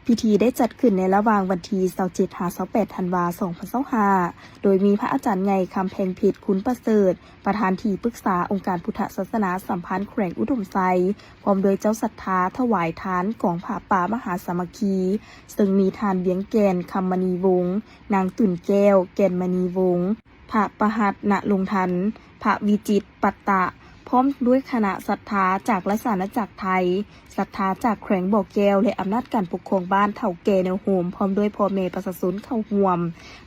ພິທີໄດ້ຈັດຂຶ້ນໃນລະຫວ່າງວັນທີຊາວເຈັດຫາຊາວແປດທັນວາ ສອງພັນຊາວຫ້າ ໂດຍມີພະອາຈານໃຫຍ່ ຄຳແພງເພັດ ຄຸນປະເສີດ ປະທານທີ່ປຶກສາອົງການພຸດທະສາສະໜາສຳພັນແຂວງອຸດົມໄຊ ພ້ອມດ້ວຍເຈົ້າສັດທາຖວາຍທານກອງຜ້າປ່າມະຫາສາມັກຄີ ເຊິ່ງມີທ່ານ ວຽງແກ່ນ ຄຳມະນີວົງ, ນາງ ຕຸ່ນແກ້ວ ແກ່ນມະນີວົງ, ພະປະຫັດ ນະລົງທັນ, ພະວິຈິດ ປັດຕະ ພ້ອມດ້ວຍຄະນະສັດທາຈາກລາຊະອານາຈັກໄທ, ສັດທາຈາກແຂວງບໍ່ແກ້ວ ແລະ ອຳນາດການປົກຄອງບ້ານ, ເຖົ້າແກ່ແນວໂຮມ ພ້ອມດ້ວຍພໍ່ແມ່ປະຊາຊົນເຂົ້າຮ່ວມ.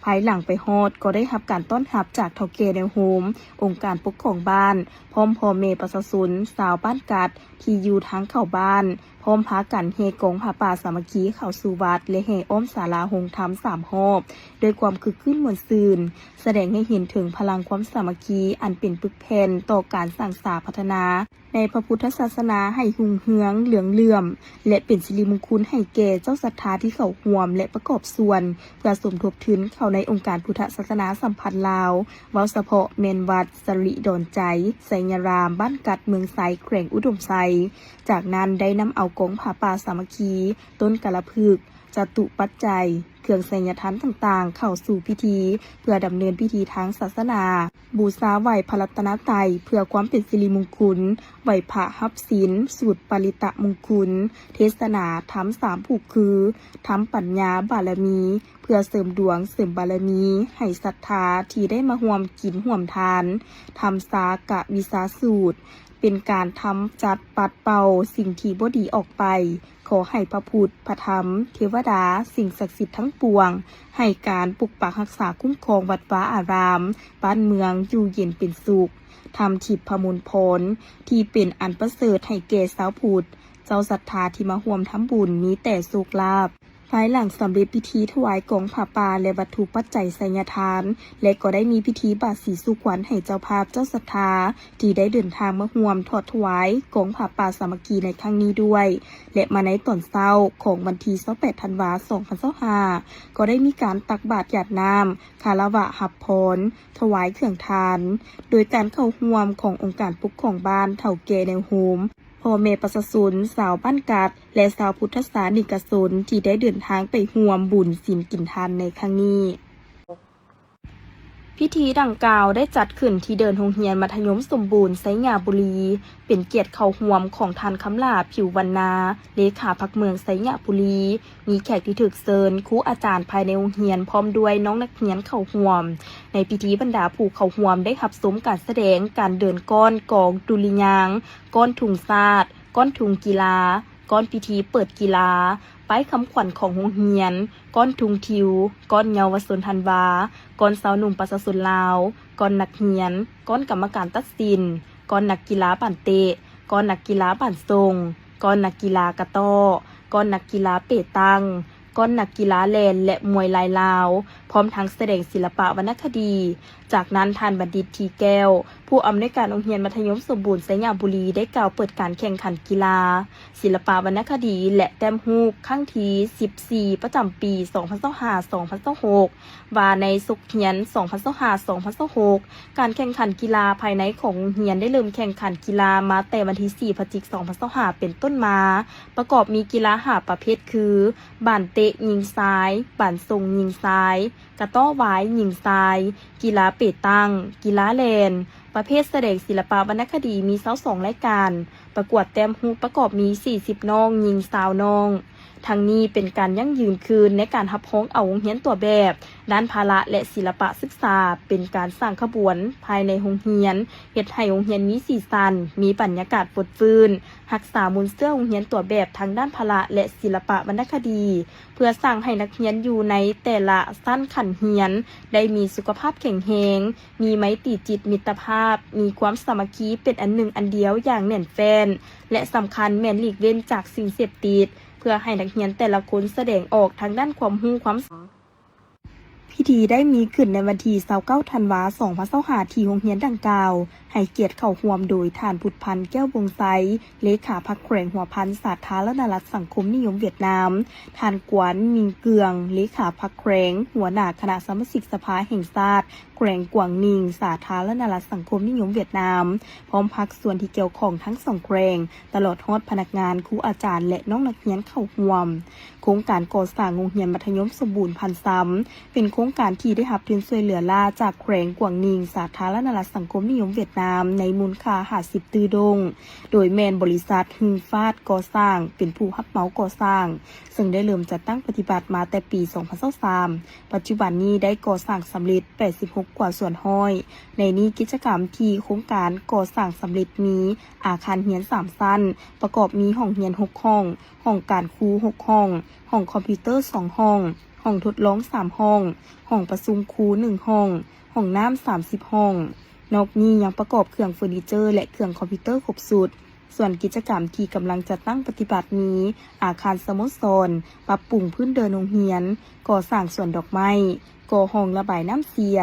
ພາຍຫຼັງໄປຮອດກໍໄດ້ຮັບການຕ້ອນຮັບຈາກເຖົ້າແກ່ແນວໂຮມ, ອົງການປົກຄອງບ້ານ, ພ້ອມພໍ່ແມ່ປະຊາຊົນຊາວບ້ານກັດ ທີ່ຢູ່ທາງເຂົ້າບ້ານ ພ້ອມພາກັນແຫ່ກອງຜ້າປ່າສາມັກຄີເຂົ້າສູ່ວັດ ແລະ ແຫ່ອ້ອມສາລາໂຮງທຳສາມຮອບ ດ້ວຍຄວາມຄຶກຄື້ນມ່ວນຊື່ນ, ສະແດງໃຫ້ເຫັນເຖິງພະລັງຄວາມສາມັກຄີອັນເປັນປຶກແຜ່ນຕໍ່ການສ້າງສາພັດທະນາໃນພະພຸດທະສາສະໜາໃຫ້ຮຸ່ງເຮືອງເຫຼືອງເຫຼື້ອມ ແລະ ເປັນສິລິມຸງຄຸນໃຫ້ແກ່ເຈົ້າສັດທາທີ່ເຂົ້າຮ່ວມ ແລະ ປະກອບສ່ວນ ເພື່ອສົມທົບທຶນເຂົ້າໃນອົງການພຸດທະສາສະໜາສຳພັນລາວ, ເວົ້າສະເພາະແມ່ນວັດສະລິດອນໃຈ ໄຊຍະລາມ ບ້ານກັດ ເມືອງໄຊ ແຂວງອຸດົມໄຊ. ຈາກນັ້ນໄດ້ນຳເອົາກອງຜ້າປ່າສາມັກຄີ, ຕົ້ນກາລະພຶກ, ຈະຕຸປັດໄຈ, ເຄື່ອງໄສຍະທານຕ່າງໆ ເຂົ້າສູ່ພິທີ ເພື່ອດຳເນີນພິທີທາງສາສະໜາ, ບູຊາໄຫວ້ພະລັດຕະນະໄຕ ເພື່ອຄວາມເປັນສິລິມຸງຄຸນ, ໄຫວ້ພະຮັບສິນ, ສູດປະລິຕະມຸງຄຸນ, ເທດສະໜາທຳສາມຜູ້ຄື, ທຳປັນຍາບາລະມີ ເພື່ອເສີມດວງເສີມບາລະມີໃຫ້ສັດທາທີ່ໄດ້ມາຮ່ວມກິນຮ່ວມທານ, ທຳສາກະວິຊາສູດ ເປັນການທຳຈັດປັດເປົ່າສິ່ງທີ່ບໍ່ດີອອກໄປ. ຂໍໃຫ້ພະພຸດ, ພະທຳ, ເທວະດາ, ສິ່ງສັກສິດທັງປວງ ໃຫ້ການປົກປັກຮັກສາຄຸ້ມຄອງວັດວາອາຣາມ, ບ້ານເມືອງຢູ່ເຢັນເປັນສຸກ. ທຳທິບພະມົນພອນທີ່ເປັນອັນປະເສີດໃຫ້ແກ່ຊາວພຸດ, ເຈົ້າສັດທາທີ່ມາຮ່ວມທຳບຸນມີແຕ່ໂຊກລາບ. ພາຍຫຼັງສຳເລັດພິທີຖວາຍກອງຜ້າປ່າ ແລະ ວັດຖຸປັດໄຈໄສຍະທານ ແລະ ກໍໄດ້ມີພິທີບາດສີສູ່ຂວັນໃຫ້ເຈົ້າພາບເຈົ້າສັດທາ ທີ່ໄດ້ເດີນທາງມາຮ່ວມທອດຖວາຍກອງຜ້າປ່າສາມັກຄີໃນຄັ້ງນີ້ດ້ວຍ ແລະ ມາໃນຕອນເຊົ້າຂອງວັນທີຊາວແປດທັນວາ ສອງພັນຊາວຫ້າ ກໍໄດ້ມີການຕັກບາດຢາດນ້ຳ, ຄາລະວະຮັບພອນ, ຖວາຍເຄື່ອງທານ ໂດຍການເຂົ້າຮ່ວມຂອງອົງການປົກຄອງບ້ານ, ເຖົ້າແກ່ແນວໂຮມ, ພໍ່ແມ່ປະຊາຊົນຊາວບ້ານກັດ ແລະ ຊາວພຸດທະສານິກະຊົນທີ່ໄດ້ເດີນທາງໄປຮ່ວມບຸນສິນກິນທານໃນຄັ້ງນີ້. ພິທີດັ່ງກ່າວໄດ້ຈັດຂຶ້ນທີ່ເດີ່ນໂຮງຮຽນມັດທະຍົມສົມບູນໄຊຍະບູລີ, ເປັນກຽດເຂົ້າຮ່ວມຂອງທ່ານ ຄຳຫຼ້າ ຜິວວັນນາ ເລຂາພັກເມືອງໄຊຍະບູລີ, ມີແຂກທີ່ຖືກເຊີນ, ຄູອາຈານພາຍໃນໂຮງຮຽນ ພ້ອມດ້ວຍນ້ອງນັກຮຽນເຂົ້າຮ່ວມ. ໃນພິທີບັນດາຜູ້ເຂົ້າຮ່ວມໄດ້ຮັບຊົມການສະແດງການເດີນກ້ອນກອງດຸລິຍາງ, ກ້ອນທຸງຊາດ, ກ້ອນທຸງກິລາ, ກ້ອນພິທີເປີດກິລາ, ປ້າຍຄຳຂວັນຂອງໂຮງຮຽນ, ກ້ອນທຸງທິວ, ກ້ອນເຍົາວະຊົນທັນວາ, ກ້ອນຊາວໜຸ່ມປະຊາຊົນລາວ, ກ້ອນນັກຮຽນ, ກ້ອນກຳມະການຕັດສິນ, ກ້ອນນັກກິລາບານເຕະ, ກ້ອນນັກກິລາບານສົ່ງ, ກ້ອນນັກກິລາກະຕໍ້, ກ້ອນນັກກິລາເປຕັງ, ກ້ອນນັກກິລາແລ່ນ ແລະ ມວຍລາຍລາວ, ພ້ອມທັງສະແດງສິລະປະວັນນະຄະດີ. ຈາກນັ້ນ, ທ່ານ ບັນດິດ ທີແກ້ວ, ຜູ້ອຳນວຍການໂຮງຮຽນມັດທະຍົມສົມບູນໄຊຍະບູລີ ໄດ້ກ່າວເປີດການແຂ່ງຂັນກິລາ ສິລະປະວັນນະຄະດີ ແລະ ແຕ້ມຮູບ ຄັ້ງທີສິບສີ່ ປະຈຳປີ ສອງພັນຊາວຫ້າ ສອງພັນຊາວຫົກ ວ່າໃນສົກຮຽນ ສອງພັນຊາວຫ້າ ສອງພັນຊາວຫົກ ການແຂ່ງຂັນກິລາພາຍໃນຂອງໂຮງຮຽນໄດ້ເລີ່ມແຂ່ງຂັນກິລາມາແຕ່ວັນທີສີ່ ພະຈິກ ສອງພັນຊາວຫ້າ ເປັນຕົ້ນມາ, ປະກອບມີກິລາຫ້າປະເພດຄື ບານເຕະຍິງຊາຍ, ບານສົ່ງຍິງຊາຍ, ກະຕໍ້ວາຍຍິງຊາຍ, ກິລາເປຕັງ, ກິລາແລ່ນ. ປະເພດສະແດງສິລະປະວັນນະຄະດີມີຊາວສອງລາຍການ, ປະກວດແຕ້ມຮູບປະກອບມີສີ່ສິບນ້ອງຍິງຊາວນ້ອງ. ທັງນີ້ເປັນການຢັ້ງຢືນຄືນໃນການຮັບຮອງເອົາໂຮງຮຽນຕົວແບບດ້ານພະລະ ແລະ ສິລະປະສຶກສາ, ເປັນການສ້າງຂະບວນພາຍໃນໂຮງຮຽນ, ເຮັດໃຫ້ໂຮງຮຽນມີສີສັນ, ມີບັນຍາກາດຟົດຟື້ນ, ຮັກສາມູນເຊື້ອໂຮງຮຽນຕົວແບບທາງດ້ານພະລະ ແລະ ສິລະປະວັນນະຄະດີ, ເພື່ອສ້າງໃຫ້ນັກຮຽນຢູ່ໃນແຕ່ລະຊັ້ນຂັ້ນຮຽນໄດ້ມີສຸຂະພາບແຂງແຮງ, ມີໄມຕີຈິດມິດຕະພາບ, ມີຄວາມສາມັກຄີເປັນອັນໜຶ່ງອັນດຽວຢ່າງແໜ້ນແຟ້ນ ແລະ ສຳຄັນແມ່ນຫຼີກເວັ້ນຈາກສິ່ງເສບຕິດ, ເພື່ອໃຫ້ນັກຮຽນແຕ່ລະຄົນສະແດງອອກທາງດ້ານຄວາມຮູ້ຄວາມສາມາດ. ພິທີໄດ້ມີຂຶ້ນໃນວັນທີຊາວເກົ້າ ທັນວາ ສອງພັນຊາວຫ້າ ທີ່ໂຮງຮຽນດັ່ງກ່າວ, ໃຫ້ກຽດເຂົ້າຮ່ວມໂດຍທ່ານ ພຸດພັນ ແກ້ວວົງໄຊ, ເລຂາພັກແຂວງຫົວພັນ ສາທາລະນະລັດສັງຄົມນິຍົມຫວຽດນາມ, ທ່ານ ກວານ ມິງເກືອງ, ເລຂາພັກແຂວງ, ຫົວໜ້າຄະນະສະມາຊິກສະພາແຫ່ງຊາດ ແຂວງກວາງໜິງ ສາທາລະນະລັດສັງຄົມນິຍົມຫວຽດນາມ, ພ້ອມພາກສ່ວນທີ່ກ່ຽວຂ້ອງທັງສອງແຂວງ, ຕະຫຼອດຮອດພະນັກງານ, ຄູອາຈານ ແລະ ນ້ອງນັກຮຽນເຂົ້າຮ່ວມ. ໂຄງການກໍ່ສ້າງໂຮງຮຽນມັດທະຍົມສົມບູນພັນຊຳ ເປັນໂຄງການທີ່ໄດ້ຮັບທຶນຊ່ວຍເຫຼືອລ້າຈາກແຂວງກວາງໜິງ ສາທາລະນະລັດສັງຄົມນິຍົມຫວຽດນາມ ໃນມູນຄ່າຫ້າສິບຕື້ດົງ, ໂດຍແມ່ນບໍລິສັດ ຮືຟາດ ກໍ່ສ້າງ ເປັນຜູ້ຮັບເໝົາກໍ່ສ້າງ, ເຊິ່ງໄດ້ເລີ່ມຈັດຕັ້ງປະຕິບັດມາແຕ່ປີສອງພັນຊາວສາມ. ປັດຈຸບັນນີ້ໄດ້ກໍ່ສ້າງສຳເລັດແປດສິບຫົກກວ່າສ່ວນຮ້ອຍ. ໃນນີ້ ກິດຈະກຳທີ່ໂຄງການກໍ່ສ້າງສຳເລັດມີອາຄານຮຽນສາມຊັ້ນ, ປະກອບມີຫ້ອງຮຽນຫົກຫ້ອງ, ຫ້ອງການຄູຫົກຫ້ອງ, ຫ້ອງຄອມພິວເຕີສອງຫ້ອງ, ຫ້ອງທົດລອງສາມຫ້ອງ, ຫ້ອງປະຊຸມຄູໜຶ່ງຫ້ອງ, ຫ້ອງນ້ຳສາມສິບຫ້ອງ. ນອກນີ້ຍັງປະກອບເຄື່ອງເຟີນີເຈີ ແລະ ເຄື່ອງຄອມພິວເຕີຄົບຊຸດ. ສ່ວນກິດຈະກຳທີ່ກຳລັງຈັດຕັ້ງປະຕິບັດມີອາຄານສະໂມສອນ, ປັບປຸງພື້ນເດີ່ນໂຮງຮຽນ, ກໍ່ສ້າງສວນດອກໄມ້, ກໍ່ຮ່ອງລະບາຍນ້ຳເສຍ,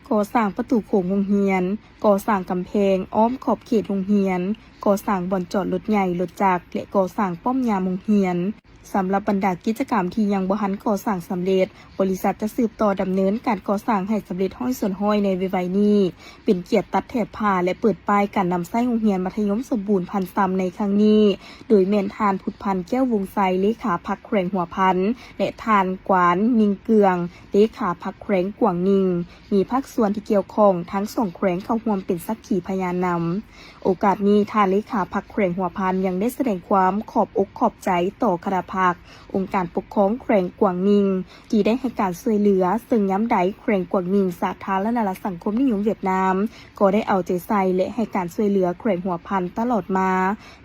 ກໍ່ສ້າງປະຕູໂຂງໂຮງຮຽນ, ກໍ່ສ້າງກຳແພງອ້ອມຂອບເຂດໂຮງຮຽນ, ກໍ່ສ້າງບ່ອນຈອດລົດໃຫຍ່, ລົດຈັກ ແລະ ກໍ່ສ້າງປ້ອມຍາມໂຮງຮຽນ. ສຳລັບບັນດາກິດຈະກຳທີ່ຍັງບໍ່ທັນກໍ່ສ້າງສຳເລັດ, ບໍລິສັດຈະສືບຕໍ່ດຳເນີນການກໍ່ສ້າງໃຫ້ສຳເລັດຮ້ອຍສ່ວນຮ້ອຍໃນໄວໆນີ້. ເປັນກຽດຕັດແຖບຜ້າ ແລະ ເປີດປ້າຍການນຳໃຊ້ໂຮງຮຽນມັດທະຍົມສົມບູນພັນຊຳໃນຄັ້ງນີ້, ໂດຍແມ່ນທ່ານ ພຸດພັນ ແກ້ວວົງໄຊ, ເລຂາພັກແຂວງຫົວພັນ ແລະ ທ່ານ ກວານ ມິງເກືອງ, ເລຂາພັກແຂວງກວາງໜິງ, ມີພາກສ່ວນທີ່ກ່ຽວຂ້ອງທັງສອງແຂວງເຂົ້າຮ່ວມເປັນສັກຂີພະຍານນຳ. ໂອກາດນີ້ ທ່ານເລຂາພັກແຂວງຫົວພັນຍັງໄດ້ສະແດງຄວາມຂອບອົກຂອບໃຈຕໍ່ຄະນະພັກ, ອົງການປົກຄອງແຂວງກວາງໜິງ ທີ່ໄດ້ໃຫ້ການຊ່ວຍເຫຼືອ, ເຊິ່ງຍາມໃດແຂວງກວາງໜິງ ສາທາລະນະລັດສັງຄົມນິຍົມຫວຽດນາມ ກໍໄດ້ເອົາໃຈໃສ່ ແລະ ໃຫ້ການຊ່ວຍເຫຼືອແຂວງຫົວພັນຕະຫຼອດມາ,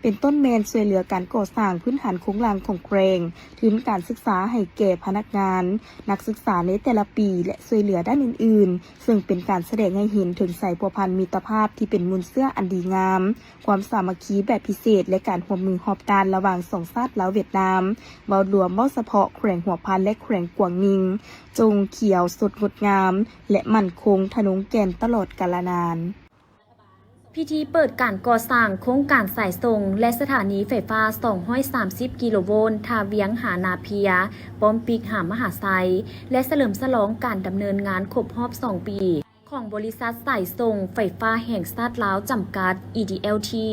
ເປັນຕົ້ນແມ່ນຊ່ວຍເຫຼືອການກໍ່ສ້າງພື້ນຖານໂຄງລ່າງຂອງແຂວງ, ທຶນການສຶກສາໃຫ້ແກ່ພະນັກງານ, ນັກສຶກສາໃນແຕ່ລະປີ ແລະ ຊ່ວຍເຫຼືອດ້ານອື່ນໆ, ເຊິ່ງເປັນການສະແດງໃຫ້ເຫັນເຖິງສາຍພົວພັນມິດຕະພາບທີ່ເປັນມູນເຊື້ອອັນດີງາມ, ຄວາມສາມັກຄີແບບພິເສດ ແລະ ການຮ່ວມມືຮອບດ້ານລະຫວ່າງສອງຊາດລາວ-ຫວຽດນາມ. ເວົ້າລວມ, ເວົ້າສະເພາະແຂວງຫົວພັນ ແລະ ແຂວງກວາງໜິງ ຈົ່ງຂຽວສົດງົດງາມ ແລະ ໝັ້ນຄົງທະນົງແກ່ນຕະຫຼອດກາລະນານ. ພິທີເປີດການກໍ່ສ້າງໂຄງການສາຍສົ່ງ ແລະ ສະຖານີໄຟຟ້າສອງຮ້ອຍສາມສິບກິໂລໂວນ ທ່າວຽງຫານາເພຍ, ປ້ອມປີກຫາມະຫາໄຊ ແລະ ສະເຫຼີມສະຫຼອງການດຳເນີນງານຄົບຮອບສອງປີ ຂອງບໍລິສັດສາຍສົ່ງໄຟຟ້າແຫ່ງຊາດລາວ ຈຳກັດ ອີ ດີ ແອລ ທີ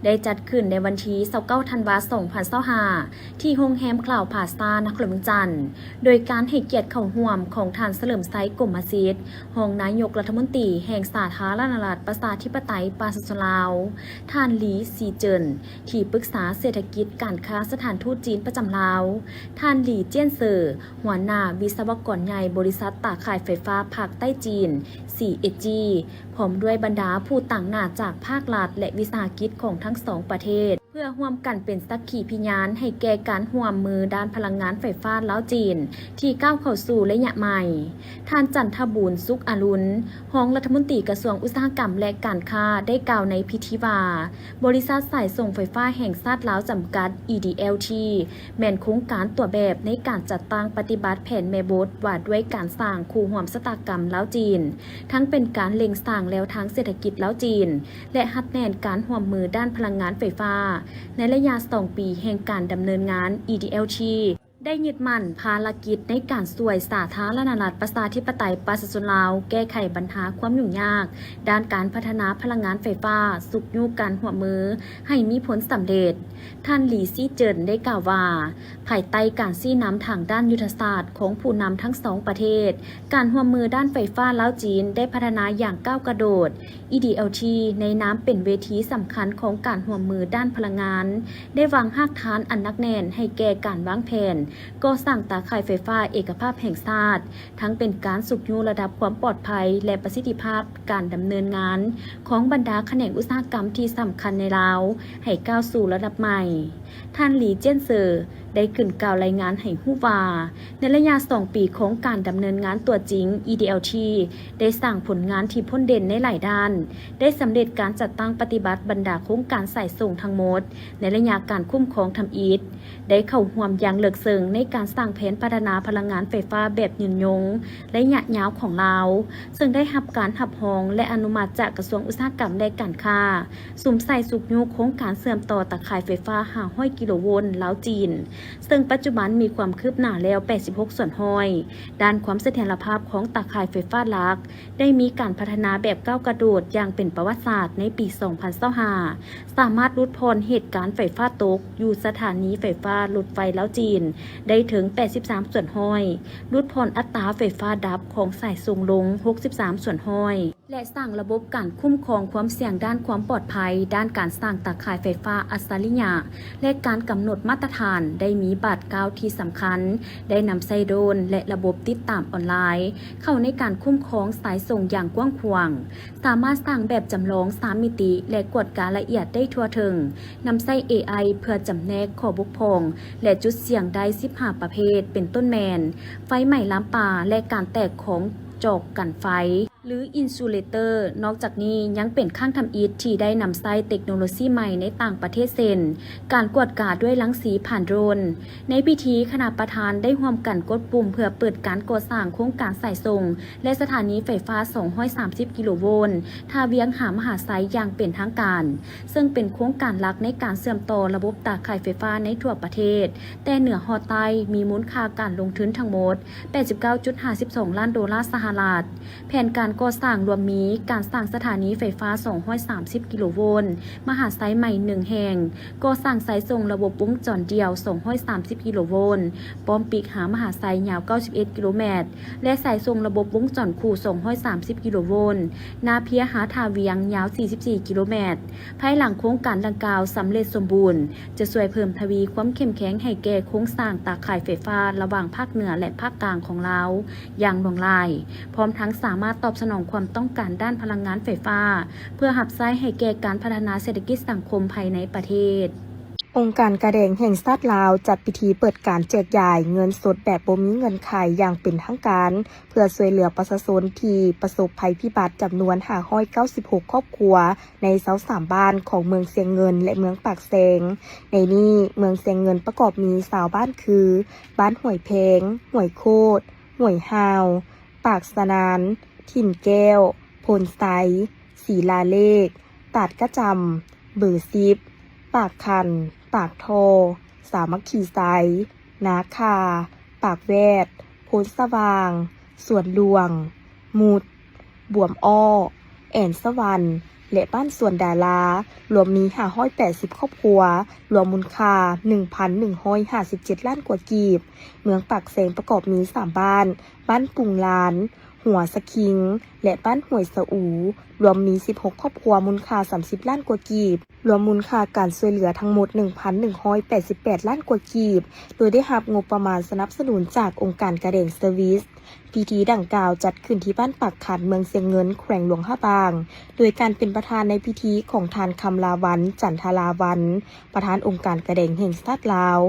ໄດ້ຈັດຂຶ້ນໃນວັນທີຊາວເກົ້າ ທັນວາ ສອງພັນຊາວຫ້າ ທີ່ໂຮງແຮມຄລາວພລາຊາ ນະຄອນຫຼວງວຽງຈັນ, ໂດຍການໃຫ້ກຽດເຂົ້າຮ່ວມຂອງທ່ານ ສະເຫຼີມໄຊ ກົມມະສິດ, ຮອງນາຍົກລັດຖະມົນຕີແຫ່ງສາທາລະນະລັດປະຊາທິປະໄຕປະຊາຊົນລາວ, ທ່ານ ຫຼີ ຊີເຈີນ, ທີ່ປຶກສາເສດຖະກິດການຄ້າສະຖານທູດຈີນປະຈຳລາວ, ທ່ານ ຫຼີ ຈຽນເຊີ, ຫົວໜ້າວິສະວະກອນໃຫຍ່ບໍລິສັດຕາຂ່າຍໄຟຟ້າພາກໃຕ້ຈີນ ຊີເອສຈີ ພ້ອມດ້ວຍບັນດາຜູ້ຕາງໜ້າຈາກພາກລັດ ແລະ ວິສາຫະກິດຂອງທັງສອງປະເທດ ເພື່ອຮ່ວມກັນເປັນສັກຂີພະຍານໃຫ້ແກ່ການຮ່ວມມືດ້ານພະລັງງານໄຟຟ້າລາວ-ຈີນ ທີ່ກ້າວເຂົ້າສູ່ໄລຍະໃໝ່. ທ່ານ ຈັນທະບູນ ສຸກອະລຸນ, ຮອງລັດຖະມົນຕີກະຊວງອຸດສາຫະກຳ ແລະ ການຄ້າ ໄດ້ກ່າວໃນພິທີວ່າ, ບໍລິສັດສາຍສົ່ງໄຟຟ້າແຫ່ງຊາດລາວ ຈຳກັດ ອີ ດີ ແອລ ທີ ແມ່ນໂຄງການຕົວແບບໃນການຈັດຕັ້ງປະຕິບັດແຜນແມ່ບົດວ່າດ້ວຍການສ້າງຄູ່ຮ່ວມຊະຕາກຳລາວ-ຈີນ, ທັງເປັນການເລັ່ງສ້າງແນວທາງເສດຖະກິດລາວ-ຈີນ ແລະ ຮັດແໜ້ນການຮ່ວມມືດ້ານພະລັງງານໄຟຟ້າ ໃນໄລຍະສອງປີແຫ່ງການດຳເນີນງານ ອີ ດີ ແອລ ທີ ໄດ້ຍຶດໝັ້ນພາລະກິດໃນການຊ່ວຍສາທາລະນະລັດປະຊາທິປະໄຕປະຊາຊົນລາວ ແກ້ໄຂບັນຫາຄວາມຫຍຸ້ງຍາກດ້ານການພັດທະນາພະລັງງານໄຟຟ້າ, ຊຸກຍູ້ການຮ່ວມມືໃຫ້ມີຜົນສຳເລັດ. ທ່ານ ຫຼີ ຊີເຈີນ ໄດ້ກ່າວວ່າ, ພາຍໃຕ້ການຊີ້ນຳທາງດ້ານຍຸດທະສາດຂອງຜູ້ນຳທັງສອງປະເທດ, ການຮ່ວມມືດ້ານໄຟຟ້າລາວ-ຈີນໄດ້ພັດທະນາຢ່າງກ້າວກະໂດດ. ອີ ດີ ແອລ ທີ ໃນນາມເປັນເວທີສຳຄັນຂອງການຮ່ວມມືດ້ານພະລັງງານ, ໄດ້ວາງຮາກຖານອັນໜັກແໜ້ນໃຫ້ແກ່ການວາງແຜນກໍ່ສ້າງຕາຂ່າຍໄຟຟ້າເອກະພາບແຫ່ງຊາດ, ທັງເປັນການຊຸກຍູ້ລະດັບຄວາມປອດໄພ ແລະ ປະສິດທິພາບການດຳເນີນງານຂອງບັນດາຂະແໜງອຸດສາຫະກຳທີ່ສຳຄັນໃນລາວ ໃຫ້ກ້າວສູ່ລະດັບໃໝ່. ທ່ານ ຫຼີ ຈຽນເຊີ ໄດ້ຂຶ້ນກ່າວລາຍງານໃຫ້ຮູ້ວ່າ ໃນໄລຍະສອງປີຂອງການດຳເນີນງານຕົວຈິງ EDLT ໄດ້ສ້າງຜົນງານທີ່ພົ້ນເດັ່ນໃນຫຼາຍດ້ານ, ໄດ້ສຳເລັດການຈັດຕັ້ງປະຕິບັດບັນດາໂຄງການສາຍສົ່ງທັງໝົດ ໃນໄລຍະການຄຸ້ມຄອງທຳອິດ, ໄດ້ເຂົ້າຮ່ວມຢ່າງເລິກເຊິ່ງໃນການສ້າງແຜນພັດທະນາພະລັງງານໄຟຟ້າແບບຍືນຍົງໄລຍະຍາວຂອງລາວ, ເຊິ່ງໄດ້ຮັບການຮັບຮອງ ແລະ ອະນຸມັດຈາກກະຊວງອຸດສາຫະກຳ ແລະ ການຄ້າ, ສຸມໃສ່ຊຸກຍູ້ໂຄງການເຊື່ອມຕໍ່ຕາຂ່າຍໄຟຟ້າຫ້າຮ້ອຍກິໂລໂວນລາວ-ຈີນ, ເຊິ່ງປັດຈຸບັນມີຄວາມຄືບໜ້າແລ້ວແປດສິບຫົກສ່ວນຮ້ອຍ. ດ້ານຄວາມສະຖຽນລະພາບຂອງຕາຂ່າຍໄຟຟ້າຫຼັກ ໄດ້ມີການພັດທະນາແບບກ້າວກະໂດຢ່າງເປັນປະຫວັດສາດໃນປີສອງພັນຊາວຫ້າ, ສາມາດຫຼຸດຜ່ອນເຫດການໄຟຟ້າຕົກຢູ່ສະຖານີໄຟຟ້າລົດໄຟລາວ-ຈີນໄດ້ເຖິງແປດສິບສາມສ່ວນຮ້ອຍ, ຫຼຸດຜ່ອນອັດຕາໄຟຟ້າດັບຂອງສາຍສົ່ງລົງຫົກສິບສາມສ່ວນຮ້ອຍ ແລະ ສ້າງລະບົບການຄຸ້ມຄອງຄວາມສ່ຽງດ້ານຄວາມປອດໄພ ດ້ານການສ້າງຕາຂ່າຍໄຟຟ້າອັດສະລິຍະ ແລະ ການກຳນົດມາດຕະຖານ ໄດ້ມີບາດກ້າວທີ່ສຳຄັນ, ໄດ້ນຳໃຊ້ໂດຣນ ແລະ ລະບົບຕິດຕາມອອນລາຍ ເຂົ້າໃນການຄຸ້ມຄອງສາຍສົ່ງຢ່າງກວ້າງຂວາງ, ສາມາດສ້າງແບບຈຳລອງສາມມິຕິ ແລະ ກວດກາລະອຽດໄດ້ທົ່ວເຖິງ, ນຳໃຊ້ ເອໄອ ເພື່ອຈຳແນກຂໍ້ບົກຜ່ອງ ແລະ ຈຸດສ່ຽງໄດ້ສິບຫ້າປະເພດ ເປັນຕົ້ນແມ່ນ ໄຟໄໝ້ລາມປ່າ ແລະ ການແຕກຂອງຈອກກັນໄຟ ຫຼື ອິນຊູເລເຕີ. ນອກຈາກນີ້ຍັງເປັນຄັ້ງທຳອິດທີ່ໄດ້ນຳໃຊ້ເຕັກໂນໂລຊີໃໝ່ໃນຕ່າງປະເທດ ເຊັ່ນ ການກວດກາດ້ວຍລັງສີຜ່ານໂດຣນ. ໃນພິທີ, ຄະນະປະທານໄດ້ຮ່ວມກັນກົດປຸ່ມເພື່ອເປີດການກໍ່ສ້າງໂຄງການສາຍສົ່ງ ແລະ ສະຖານີໄຟຟ້າສອງຮ້ອຍສາມສິບກິໂລໂວນ ທ່າວຽງຫາມະຫາໄຊຢ່າງເປັນທາງການ, ເຊິ່ງເປັນໂຄງການຫຼັກໃນການເຊື່ອມຕໍ່ລະບົບຕາຂ່າຍໄຟຟ້າໃນທົ່ວປະເທດ, ແຕ່ເໜືອຮອດໃຕ້, ມີມູນຄ່າການລົງທຶນທັງໝົດແປດສິບເກົ້າຈຸດຫ້າສິບສອງລ້ານໂດລາສະຫະລັດ. ແຜນການກໍ່ສ້າງລວມມີ ການສ້າງສະຖານີໄຟຟ້າສອງຮ້ອຍສາມສິບກິໂລໂວນ ມະຫາໄຊໃໝ່ໜຶ່ງແຫ່ງ, ກໍ່ສ້າງສາຍສົ່ງລະບົບວົງຈອນດ່ຽວສອງຮ້ອຍສາມສິບກິໂລໂວນ ປ້ອມປີກຫາມະຫາໄຊຍາວເກົ້າສິບເອັດກິໂລແມັດ ແລະ ສາຍສົ່ງລະບົບວົງຈອນຄູ່ສອງຮ້ອຍສາມສິບກິໂລໂວນ ນາເພຍຫາທ່າວຽງຍາວສີ່ສິບສີ່ກິໂລແມັດ. ພາຍຫຼັງໂຄງການດັ່ງກ່າວສຳເລັດສົມບູນ, ຈະຊ່ວຍເພີ່ມທະວີຄວາມເຂັ້ມແຂງໃຫ້ແກ່ໂຄງສ້າງຕາຂ່າຍໄຟຟ້າລະຫວ່າງພາກເໜືອ ແລະ ພາກກາງຂອງລາວຢ່າງຫຼວງຫຼາຍ, ພ້ອມທັງສາມາດຕອບສະໜອງຄວາມຕ້ອງການດ້ານພະລັງງານໄຟຟ້າ ເພື່ອຮັບໃຊ້ໃຫ້ແກ່ການພັດທະນາເສດຖະກິດສັງຄົມພາຍໃນປະເທດ. ອົງການກາແດງແຫ່ງຊາດລາວ ຈັດພິທີເປີດການແຈກຢາຍເງິນສົດແບບບໍ່ມີເງື່ອນໄຂຢ່າງເປັນທາງການ ເພື່ອຊ່ວຍເຫຼືອປະຊາຊົນທີ່ປະສົບໄພພິບັດ ຈຳນວນຫ້າຮ້ອຍເກົ້າສິບຫົກຄອບຄົວ ໃນຊາວສາມບ້ານຂອງເມືອງຊຽງເງິນ ແລະ ເມືອງປາກແຊງ. ໃນນີ້, ເມືອງຊຽງເງິນປະກອບມີຊາວບ້ານຄື ບ້ານຫ້ວຍແພງ, ຫ້ວຍໂຄດ, ຫ້ວຍຫ່າວ, ປາກສະໜານ, ຖິ່ນແກ້ວ, ໂພນໄຊ, ສີລາເລກ, ຕາດກະຈຳ, ເບີສິບ, ປາກຂັນ, ປາກທໍ່, ສາມັກຄີໄຊ, ນາຄາ, ປາກແວດ, ໂພນສະຫວ່າງ, ສວນຫຼວງ, ມຸດ, ບວມອ້ອ, ແອນສະຫວັນ ແລະ ບ້ານສວນດາລາ, ລວມມີຫ້າຮ້ອຍແປດສິບຄອບຄົວ, ລວມມູນຄ່າໜຶ່ງພັນໜຶ່ງຮ້ອຍຫ້າສິບເຈັດລ້ານກວ່າກີບ. ເມືອງປາກແຊງປະກອບມີສາມບ້ານ, ບ້ານປຸງລານ, ຫົວສະຄິງ ແລະ ບ້ານຫ້ວຍສະອູ, ລວມມີສິບຫົກຄອບຄົວ, ມູນຄ່າສາມສິບລ້ານກວ່າກີບ. ລວມມູນຄ່າການຊ່ວຍເຫຼືອທັງໝົດໜຶ່ງພັນໜຶ່ງຮ້ອຍແປດສິບແປດລ້ານກວ່າກີບ, ໂດຍໄດ້ຮັບງົບປະມານສະໜັບສະໜູນຈາກອົງການກາແດງສະວິສ. ພິທີດັ່ງກ່າວຈັດຂຶ້ນທີ່ບ້ານປາກຂັນ, ເມືອງຊຽງເງິນ, ແຂວງຫຼວງພະບາງ, ໂດຍການເປັນປະທານໃນພິທີຂອງທ່ານ ຄຳລາວັນ ຈັນທະລາວັນ, ປະທານອົງການກາແດງແຫ່ງຊາດລາວ.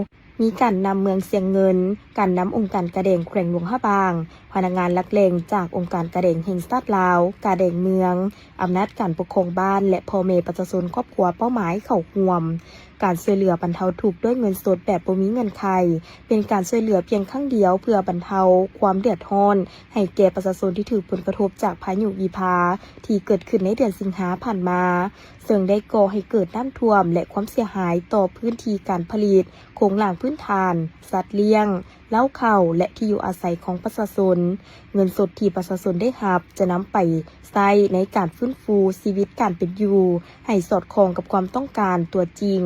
ມີການນຳເມືອງຊຽງເງິນ, ການນຳອົງການກາແດງແຂວງຫຼວງພະບາງ, ພະນັກງານຫຼັກແຫຼ່ງຈາກອົງການກາແດງແຫ່ງຊາດລາວ, ກາແດງເມືອງ, ອຳນາດການປົກຄອງບ້ານ ແລະ ພໍ່ແມ່ປະຊາຊົນຄອບຄົວເປົ້າໝາຍເຂົ້າຮ່ວມ. ການຊ່ວຍເຫຼືອບັນເທົາທຸກດ້ວຍເງິນສົດແບບບໍ່ມີເງື່ອນໄຂ ເປັນການຊ່ວຍເຫຼືອພຽງຄັ້ງດຽວເພື່ອບັນເທົາຄວາມເດືອດຮ້ອນໃຫ້ແກ່ປະຊາຊົນທີ່ຖືກຜົນກະທົບຈາກພາຍຸອີພາທີ່ເກີດຂຶ້ນໃນເດືອນສິງຫາຜ່ານມາ, ເຊິ່ງໄດ້ກໍ່ໃຫ້ເກີດນ້ຳຖ້ວມ ແລະ ຄວາມເສຍຫາຍຕໍ່ພື້ນທີ່ການຜະລິດ, ໂຄງລ່າງພື້ນຖານ, ສັດລ້ຽງ, ເລົ້າເຂົ້າ ແລະ ທີ່ຢູ່ອາໄສຂອງປະຊາຊົນ. ເງິນສົດທີ່ປະຊາຊົນໄດ້ຮັບຈະນຳໄປໃຊ້ໃນການຟື້ນຟູຊີວິດການເປັນຢູ່ໃຫ້ສອດຄ່ອງກັບຄວາມຕ້ອງການຕົວຈິງ,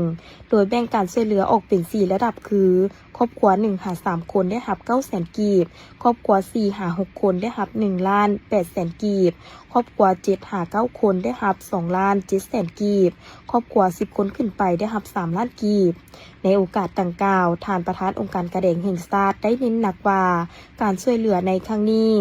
ໂດຍແບ່ງການຊ່ວຍເຫຼືອອອກເປັນສີ່ລະດັບຄື ຄອບຄົວໜຶ່ງຫາສາມຄົນໄດ້ຮັບເກົ້າແສນກີບ, ຄອບຄົວສີ່ຫາຫົກຄົນໄດ້ຮັບໜຶ່ງລ້ານແປດແສນກີບ, ຄອບຄົວເຈັດຫາເກົ້າຄົນໄດ້ຮັບສອງລ້ານເຈັດແສນກີບ, ຄອບຄົວສິບຄົນຂຶ້ນໄປໄດ້ຮັບສາມລ້ານກີບ. ໃນໂອກາດດັ່ງກ່າວ, ທ່ານປະທານອົງການກາແດງແຫ່ງຊາດໄດ້ເນັ້ນໜັກວ່າ ການຊ່ວຍເຫຼືອໃນຄັ້ງນີ້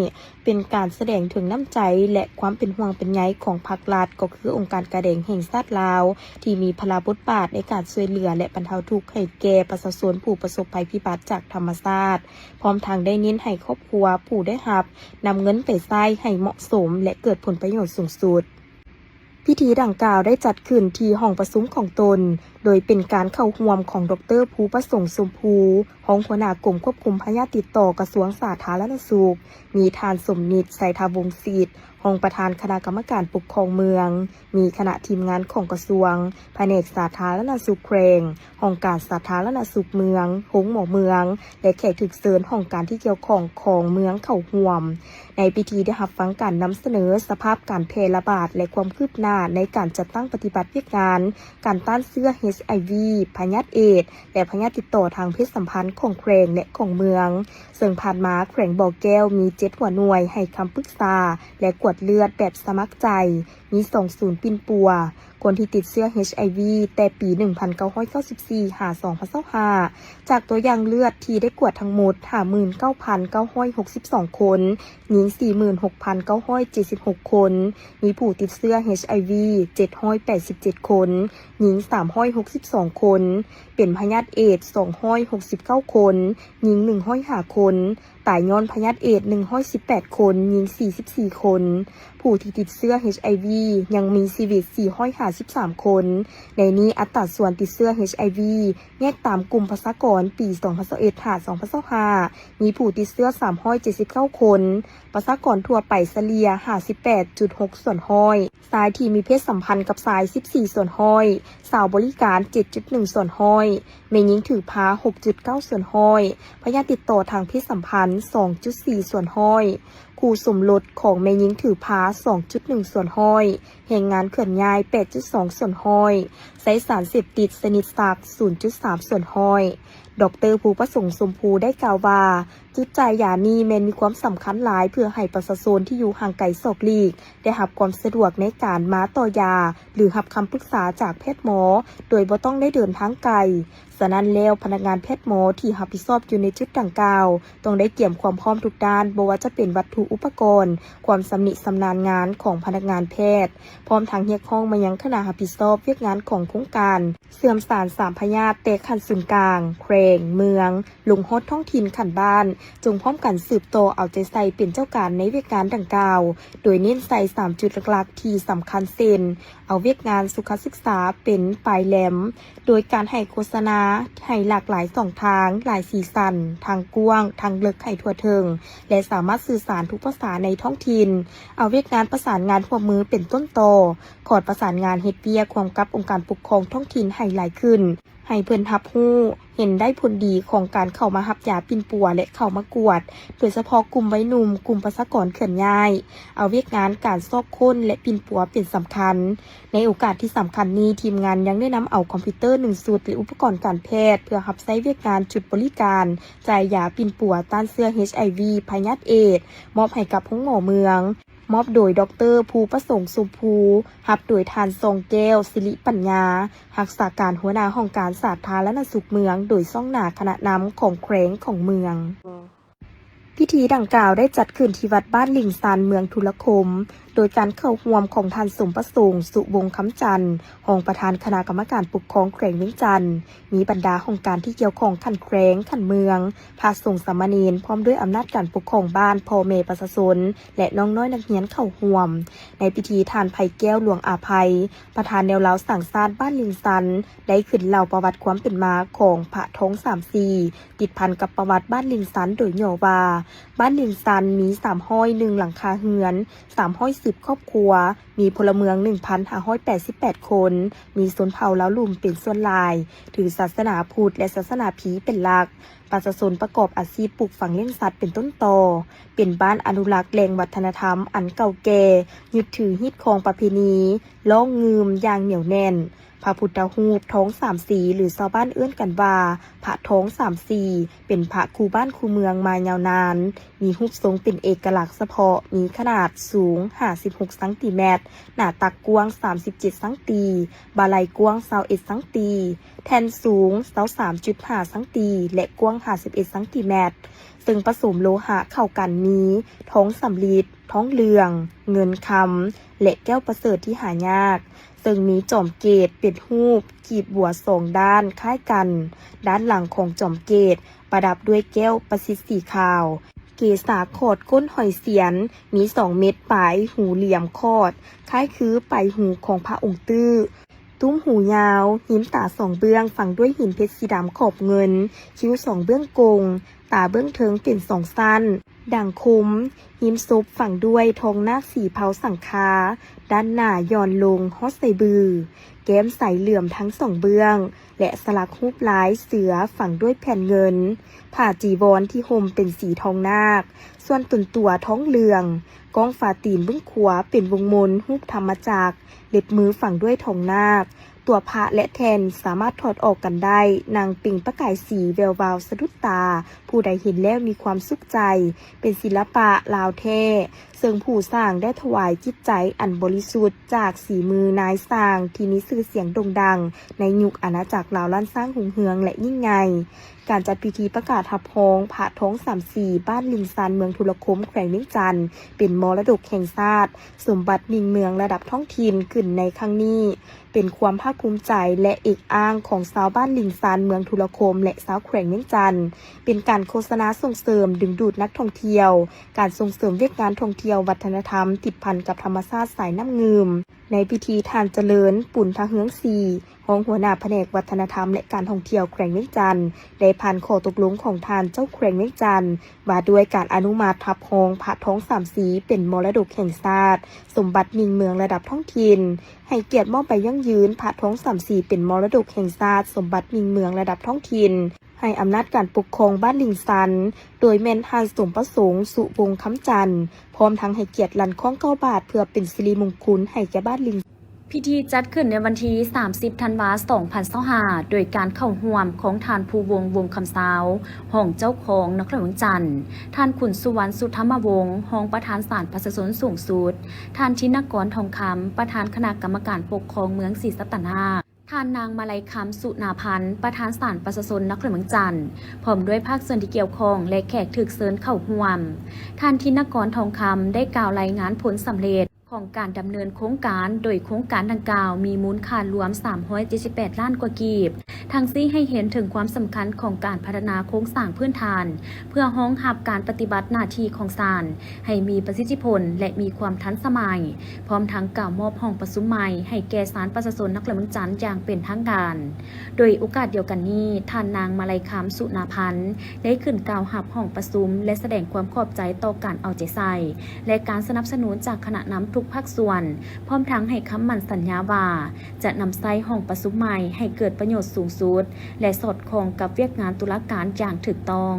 ເປັນການສະແດງເຖິງນ້ຳໃຈ ແລະ ຄວາມເປັນຫ່ວງເປັນໃຍຂອງພັກລັດ ກໍຄືອົງການກາແດງແຫ່ງຊາດລາວ ທີ່ມີພາລະບົດບາດໃນການຊ່ວຍເຫຼືອ ແລະ ບັນເທົາທຸກໃຫ້ແກ່ປະຊາຊົນຜູ້ປະສົບໄພພິບັດຈາກທຳມະຊາດ, ພ້ອມທັງໄດ້ເນັ້ນໃຫ້ຄອບຄົວຜູ້ໄດ້ຮັບ ນຳເງິນໄປໃຊ້ໃຫ້ເໝາະສົມ ແລະ ເກີດຜົນປະໂຫຍດສູງສຸດ. ພິທີດັ່ງກ່າວໄດ້ຈັດຂຶ້ນທີ່ຫ້ອງປະຊຸມຂອງຕົນ, ໂດຍເປັນການເຂົ້າຮ່ວມຂອງ ດອກເຕີ ພູປະສົງ ຊົມພູ ຮອງຫົວໜ້າກົມຄວບຄຸມພະຍາດຕິດຕໍ່ ກະຊວງສາທາລະນະສຸກ, ມີທ່ານ ສົມນິດ ໄຊທະວົງສິດ ຮອງປະທານຄະນະກຳມະການປົກຄອງເມືອງ, ມີຄະນະທີມງານຂອງກະຊວງ, ພະແນກສາທາລະນະສຸກແຂວງ, ຫ້ອງການສາທາລະນະສຸກເມືອງ, ໂຮງໝໍເມືອງ ແລະ ແຂກຖືກເຊີນຫ້ອງການທີ່ກ່ຽວຂ້ອງຂອງເມືອງເຂົ້າຮ່ວມ. ໃນພິທີໄດ້ຮັບຟັງການນຳສະເໜີສະພາບການແຜ່ລະບາດ ແລະ ຄວາມຄືບໜ້າໃນການຈັດຕັ້ງປະຕິບັດວຽກງານການຕ້ານເຊື້ອ ເອດສ໌ ພະຍາດເອດສ໌ ແລະ ພະຍາດຕິດຕໍ່ທາງເພດສຳພັນຂອງແຂວງ ແລະ ຂອງເມືອງ, ເຊິ່ງຜ່ານມາແຂວງບໍ່ແກ້ວມີເຈັດຫົວໜ່ວຍໃຫ້ຄຳປຶກສາ ແລະ ກວດເລືອດແບບສະໝັກໃຈ, ມີສອງສູນປິ່ນປົວ ຄົນທີ່ຕິດເຊື້ອ ເອດສ໌ ແຕ່ປີໜຶ່ງພັນເກົ້າຮ້ອຍເກົ້າສິບສີ່ ຫາ ສອງພັນຊາວຫ້າ ຈາກຕົວຢ່າງເລືອດທີ່ໄດ້ກວດທັງໝົດ ຫ້າໝື່ນເກົ້າພັນເກົ້າຮ້ອຍຫົກສິບສອງຄົນ, ຍິງ ສີ່ໝື່ນຫົກພັນເກົ້າຮ້ອຍເຈັດສິບຫົກຄົນ, ມີຜູ້ຕິດເຊື້ອ ເອດສ໌ ເຈັດຮ້ອຍແປດສິບເຈັດຄົນ, ຍິງ ສາມຮ້ອຍຫົກສິບສອງຄົນ, ເປັນພະຍາດເອດສ໌ ສອງຮ້ອຍຫົກສິບເກົ້າຄົນ, ຍິງ ໜຶ່ງຮ້ອຍຫ້າຄົນ, ຕາຍຍ້ອນພະຍາດເອດສ໌ ໜຶ່ງຮ້ອຍສິບແປດຄົນ, ຍິງ ສີ່ສິບສີ່ຄົນ, ຜູ້ທີ່ຕິດເຊື້ອ ເອດສ໌ ຍັງມີຊີວິດ ສີ່ຮ້ອຍຫ້າສິບສາມຄົນ. ໃນນີ້ອັດຕາສ່ວນຕິດເຊື້ອ ເອດສ໌ ແຍກຕາມກຸ່ມປະຊາກອນປີສອງພັນຊາວເອັດ ຫາ ສອງພັນຊາວຫ້າ ມີຜູ້ຕິດເຊື້ອ ສາມຮ້ອຍເຈັດສິບເກົ້າຄົນ, ປະຊາກອນທົ່ວໄປສະເລ່ຍ ຫ້າສິບແປດຈຸດຫົກສ່ວນຮ້ອຍ, ຊາຍທີ່ມີເພດສຳພັນກັບຊາຍ ສິບສີ່ສ່ວນຮ້ອຍ, ສາວບໍລິການ ເຈັດຈຸດໜຶ່ງສ່ວນຮ້ອຍ, ແມ່ຍິງຖືພາ ຫົກຈຸດເກົ້າສ່ວນຮ້ອຍ, ພະຍາດຕິດຕໍ່ທາງເພດສຳພັນ ສອງຈຸດສີ່ສ່ວນຮ້ອຍ, ຄູ່ສົມລົດຂອງແມ່ຍິງຖືພາ ສອງຈຸດໜຶ່ງສ່ວນຮ້ອຍ, ແຮງງານເຄື່ອນຍ້າຍ ແປດຈຸດສອງສ່ວນຮ້ອຍ, ໃຊ້ສານເສບຕິດຊະນິດສັກ ສູນຈຸດສາມສ່ວນຮ້ອຍ. ດອກເຕີ ພູປະສົງ ຊົມພູ ໄດ້ກ່າວວ່າ ຈຸດຈ່າຍຢານີ້ແມ່ນມີຄວາມສຳຄັນຫຼາຍ ເພື່ອໃຫ້ປະຊາຊົນທີ່ຢູ່ຫ່າງໄກສອກຫຼີກ ໄດ້ຮັບຄວາມສະດວກໃນການມາຕໍ່ຢາ ຫຼື ຮັບຄຳປຶກສາຈາກແພດໝໍ ໂດຍບໍ່ຕ້ອງໄດ້ເດີນທາງໄກ. ສະນັ້ນແລ້ວ, ພະນັກງານແພດໝໍທີ່ຮັບຜິດຊອບຢູ່ໃນຈຸດດັ່ງກ່າວ ຕ້ອງໄດ້ກຽມຄວາມພ້ອມທຸກດ້ານ, ບໍ່ວ່າຈະເປັນວັດຖຸອຸປະກອນ, ຄວາມຊຳນິຊຳນານງານຂອງພະນັກງານແພດ, ພ້ອມທັງຮຽກຮ້ອງມາຍັງຄະນະຮັບຜິດຊອບວຽກງານຂອງໂຄງການ ເຊື່ອມສານສາມພະຍາດແຕ່ຂັ້ນສູນກາງ, ແຂວງ, ເມືອງ, ລົງຮອດທ້ອງຖິ່ນຂັ້ນບ້ານ, ຈົ່ງພ້ອມກັນສືບຕໍ່ເອົາໃຈໃສ່ເປັນເຈົ້າການໃນວຽກງານດັ່ງກ່າວ, ໂດຍເນັ້ນໃສ່ສາມຈຸດຫຼັກໆທີ່ສຳຄັນເຊັ່ນ, ເອົາວຽກງານສຸຂະສຶກສາເປັນປາຍແຫຼມ, ໂດຍການໃຫ້ໂຄສະນາໃຫ້ຫຼາກຫຼາຍຊ່ອງທາງ, ຫຼາຍສີສັນ, ທັງກວ້າງ, ທັງເລິກໃຫ້ທົ່ວເຖິງ ແລະ ສາມາດສື່ສານທຸກພາສາໃນທ້ອງຖິ່ນ, ເອົາວຽກງານປະສານງານຮ່ວມມືເປັນຕົ້ນຕໍ, ຂອດປະສານງານເຮັດວຽກຮ່ວມກັບອົງການປົກຄອງທ້ອງຖິ່ນໃຫ້ຫຼາຍຂຶ້ນ, ໃຫ້ເພິ່ນຮັບຮູ້ເຫັນໄດ້ຜົນດີຂອງການເຂົ້າມາຮັບຢາປິ່ນປົວ ແລະ ເຂົ້າມາກວດ, ໂດຍສະເພາະກຸ່ມໄວໜຸ່ມ, ກຸ່ມປະຊາກອນເຄື່ອນຍ້າຍ, ເອົາວຽກງານການຊອກຄົ້ນ ແລະ ປິ່ນປົວເປັນສຳຄັນ. ໃນໂອກາດທີ່ສຳຄັນນີ້, ທີມງານຍັງໄດ້ນຳເອົາຄອມພິວເຕີໜຶ່ງຊຸດ ແລະ ອຸປະກອນການແພດ ເພື່ອຮັບໃຊ້ວຽກງານຈຸດບໍລິການຈ່າຍຢາປິ່ນປົວຕ້ານເຊື້ອ ເອດສ໌ ພະຍາດເອດສ໌ ມອບໃຫ້ກັບໂຮງໝໍເມືອງ. ມອບໂດຍ ດອກເຕີ ພູປະສົງ ສົມພູ, ຮັບໂດຍທ່ານ ຊອງແກ້ວ ສິລິປັນຍາ, ຮັກສາການຫົວໜ້າຫ້ອງການສາທາລະນະສຸກເມືອງ, ໂດຍຊ່ອງໜ້າຄະນະນຳຂອງແຂວງຂອງເມືອງ. ພິທີດັ່ງກ່າວໄດ້ຈັດຂຶ້ນທີ່ວັດບ້ານລິງຊັນ ເມືອງທຸລະຄົມ, ໂດຍການເຂົ້າຮ່ວມຂອງທ່ານ ສົມປະສົງ ສຸວົງຄຳຈັນ, ຮອງປະທານຄະນະກຳມະການປົກຄອງແຂວງວຽງຈັນ, ມີບັນດາຫ້ອງການທີ່ກ່ຽວຂ້ອງຂັ້ນແຂວງ, ຂັ້ນເມືອງ, ພະສົງສາມະເນນ, ພ້ອມດ້ວຍອຳນາດການປົກຄອງບ້ານ, ພໍ່ແມ່ປະຊາຊົນ ແລະ ນ້ອງນ້ອຍນັກຮຽນເຂົ້າຮ່ວມ. ໃນພິທີ, ທ່ານ ໄພແກ້ວ ຫຼວງອາໄພ, ປະທານແນວລາວສ້າງຊາດບ້ານລິງຊັນ, ໄດ້ຂຶ້ນເລົ່າປະຫວັດຄວາມເປັນມາຂອງພະທອງສາມສີ່, ຕິດພັນກັບປະຫວັດບ້ານລິງຊັນໂດຍຫຍໍ້ວ່າ, ບ້ານລິງຊັນມີສາມຮ້ອຍໜຶ່ງຫຼັງຄາເຮືອນ, ສາມຮ້ອຍສິບຄອບຄົວ, ມີພົນລະເມືອງໜຶ່ງພັນຫ້າຮ້ອຍແປດສິບແປດຄົນ, ມີຊົນເຜົ່າລາວລຸ່ມເປັນສ່ວນຫຼາຍ, ຖືສາສະໜາພຸດ ແລະ ສາສະໜາພີເປັນຫຼັກ. ປະຊາຊົນປະກອບອາຊີບປູກຝັງລ້ຽງສັດເປັນຕົ້ນຕໍ, ເປັນບ້ານອະນຸລັກແຫຼ່ງວັດທະນະທຳອັນເກົ່າແກ່, ຍຶດຖືຮີດຄອງປະເພນີ, ລ້ອງງື່ມຢ່າງໜຽວແໜ້ນ. ພະພຸດທະຮູບທອງສາມສີ ຫຼື ຊາວບ້ານເອີ້ນກັນວ່າ ພະທອງສາມສີ ເປັນພະຄູ່ບ້ານຄູ່ເມືອງມາຍາວນານ, ມີຮູບຊົງເປັນເອກະລັກສະເພາະ, ມີຂະໜາດສູງຫ້າສິບຫົກຊັງຕີແມັດ, ໜ້າຕັກກວ້າງສາມສິບເຈັດຊັງຕີ, ບ່າໄຫຼ່ກວ້າງຊາວເອັດຊັງຕີ, ແທ່ນສູງຊາວສາມຈຸດຫ້າຊັງຕີ ແລະ ກວ້າງຫ້າສິບເອັດຊັງຕີແມັດ, ເຊິ່ງປະສົມໂລຫະເຂົ້າກັນມີ ທອງສຳລິດ, ທອງເຫຼືອງ, ເງິນຄຳ ແລະ ແກ້ວປະເສີດທີ່ຫາຍາກ, ເຊິ່ງມີຈອມເກດເປັນຮູບກີບບົວສອງດ້ານຄ້າຍກັນ, ດ້ານຫຼັງຂອງຈອມເກດປະດັບດ້ວຍແກ້ວປະສິດສີຂາວ, ເກສາຂອດກົ້ນຫອຍສຽນ ມີສອງເມັດປາຍ ຫູຫຼຽມຂອດ ຄ້າຍຄືປາຍຫູຂອງພະອົງຕື້, ຕຸ້ມຫູຍາວ, ຮິມຕາສອງເບື້ອງຝັງດ້ວຍຫີນເພັດສີດຳຂອບເງິນ, ຄິ້ວສອງເບື້ອງກົງ, ຕາເບື້ອງເທິງເປັນສອງຊັ້ນ, ດາງຄົມ, ຮິມສົບຝັງດ້ວຍທອງນາກສີເຜົາສັງຄາ, ດ້ານໜ້າຢ່ອນລົງຮອດໄສ້ບື, ແກ້ມໃສເຫຼື້ອມທັງສອງເບື້ອງ ແລະ ສະຫຼັກຮູບລາຍເສືອຝັງດ້ວຍແຜ່ນເງິນ, ຜ້າຈີວອນທີ່ຫົ່ມເປັນສີທອງນາກ, ສ່ວນຕົນຕົວທອງເຫຼືອງ, ກ້ອງຝາຕີນເບື້ອງຂວາເປັນວົງມົນຮູບທຳມະຈັກ, ເລັບມືຝັງດ້ວຍທອງນາກ, ຕົວພະ ແລະ ແທ່ນສາມາດຖອດອອກກັນໄດ້, ນາງເປັ່ງປະກາຍສີແວວວາວສະດຸດຕາ, ຜູ້ໃດເຫັນແລ້ວມີຄວາມສຸກໃຈ, ເປັນສິລະປະລາວແທ້, ເຊິ່ງຜູ້ສ້າງໄດ້ຖວາຍຈິດໃຈອັນບໍລິສຸດຈາກສີມືນາຍຊ່າງທີ່ມີຊື່ສຽງໂດ່ງດັງໃນຍຸກອານາຈັກລາວລ້ານຊ້າງຮຸ່ງເຮືອງ ແລະ ຍິ່ງໃຫຍ່. ການຈັດພິທີປະກາດຮັບຮອງພະທອງສາມສີ ບ້ານລິງຊັນ ເມືອງທຸລະຄົມ ແຂວງວຽງຈັນ ເປັນມໍລະດົກແຫ່ງຊາດ ສົມບັດໜິ່ງເມືອງລະດັບທ້ອງຖິ່ນຂຶ້ນໃນຄັ້ງນີ້ ເປັນຄວາມພາກພູມໃຈ ແລະ ເອກອ້າງຂອງຊາວບ້ານລິງຊັນ ເມືອງທຸລະຄົມ ແລະ ຊາວແຂວງວຽງຈັນ, ເປັນການໂຄສະນາສົ່ງເສີມດຶງດູດນັກທ່ອງທ່ຽວ, ການສົ່ງເສີມວຽກງານທ່ອງທ່ຽວວັດທະນະທຳຕິດພັນກັບທຳມະຊາດສາຍນ້ຳງື່ມ. ໃນພິທີ ທ່ານ ຈະເລີນ ປຸນທະເຮືອງສີ ຮອງຫົວໜ້າພະແນກວັດທະນະທຳ ແລະ ການທ່ອງທ່ຽວແຂວງວຽງຈັນ ໄດ້ຜ່ານຂໍ້ຕົກລົງຂອງທ່ານເຈົ້າແຂວງວຽງຈັນ ວ່າດ້ວຍການອະນຸມັດຮັບຮອງພະທອງສາມສີ ເປັນມໍລະດົກແຫ່ງຊາດ ສົມບັດໜິ່ງເມືອງລະດັບທ້ອງຖິ່ນ, ໃຫ້ກຽດມອບໃບຢັ້ງຢືນພະທອງສາມສີ ເປັນມໍລະດົກແຫ່ງຊາດ ສົມບັດໜິ່ງເມືອງລະດັບທ້ອງຖິ່ນ, ໃຫ້ອຳນາດການປົກຄອງບ້ານລິງຊັນ ໂດຍແມ່ນທ່ານ ສົມປະສົງ ສຸວົງຄຳຈັນ, ພ້ອມທັງໃຫ້ກຽດລັນຄ້ອງເກົ້າບາດ ເພື່ອເປັນສິລິມົງຄຸນໃຫ້ແກ່ບ້ານລິງ. ພິທີຈັດຂຶ້ນໃນວັນທີສາມສິບ ທັນວາ ສອງພັນຊາວຫ້າ ໂດຍການເຂົ້າຮ່ວມຂອງທ່ານ ພູວົງ ວົງຄຳຊາວ ຮອງເຈົ້າຄອງນະຄອນຫຼວງວຽງຈັນ, ທ່ານ ຂຸນສຸວັນ ສຸທຳມະວົງ ຮອງປະທານສານປະຊາຊົນສູງສຸດ, ທ່ານ ທິນນະກອນ ທອງຄຳ ປະທານຄະນະກຳມະການປົກຄອງເມືອງສີສັດຕະນາກ, ທ່ານນາງ ມາໄລຄຳ ສຸນາພັນ ປະທານສານປະຊາຊົນນະຄອນຫຼວງວຽງຈັນ, ພ້ອມດ້ວຍພາກສ່ວນທີ່ກ່ຽວຂ້ອງ ແລະ ແຂກຖືກເຊີນເຂົ້າຮ່ວມ. ທ່ານ ທິນນະກອນ ທອງຄຳ ໄດ້ກ່າວລາຍງານຜົນສຳເລັດຂອງການດຳເນີນໂຄງການ, ໂດຍໂຄງການດັ່ງກ່າວມີມູນຄ່າລວມສາມຮ້ອຍເຈັດສິບແປດລ້ານກວ່າກີບ, ທັງຊີ້ໃຫ້ເຫັນເຖິງຄວາມສຳຄັນຂອງການພັດທະນາໂຄງສ້າງພື້ນຖານ ເພື່ອຮອງຮັບການປະຕິບັດໜ້າທີ່ຂອງສານ ໃຫ້ມີປະສິດທິຜົນ ແລະ ມີຄວາມທັນສະໄໝ, ພ້ອມທັງກ່າວມອບຫ້ອງປະຊຸມໃໝ່ໃຫ້ແກ່ສານປະຊາຊົນນະຄອນຫຼວງວຽງຈັນຢ່າງເປັນທາງການ. ໂດຍໂອກາດດຽວກັນນີ້, ທ່ານນາງ ມາໄລຄຳ ສຸນາພັນ ໄດ້ຂຶ້ນກ່າວຮັບຫ້ອງປະຊຸມ ແລະ ສະແດງຄວາມຂອບໃຈຕໍ່ການເອົາໃຈໃສ່ ແລະ ການສະໜັບສະໜູນຈາກຄະນະນຳທຸກພາກສ່ວນ, ພ້ອມທັງໃຫ້ຄຳໝັ້ນສັນຍາວ່າ ຈະນຳໃຊ້ຫ້ອງປະຊຸມໃໝ່ໃຫ້ເກີດປະໂຫຍດສູງສຸດ ແລະ ສອດຄ່ອງກັບວຽກງານຕຸລາການຢ່າງຖືກຕ້ອງ.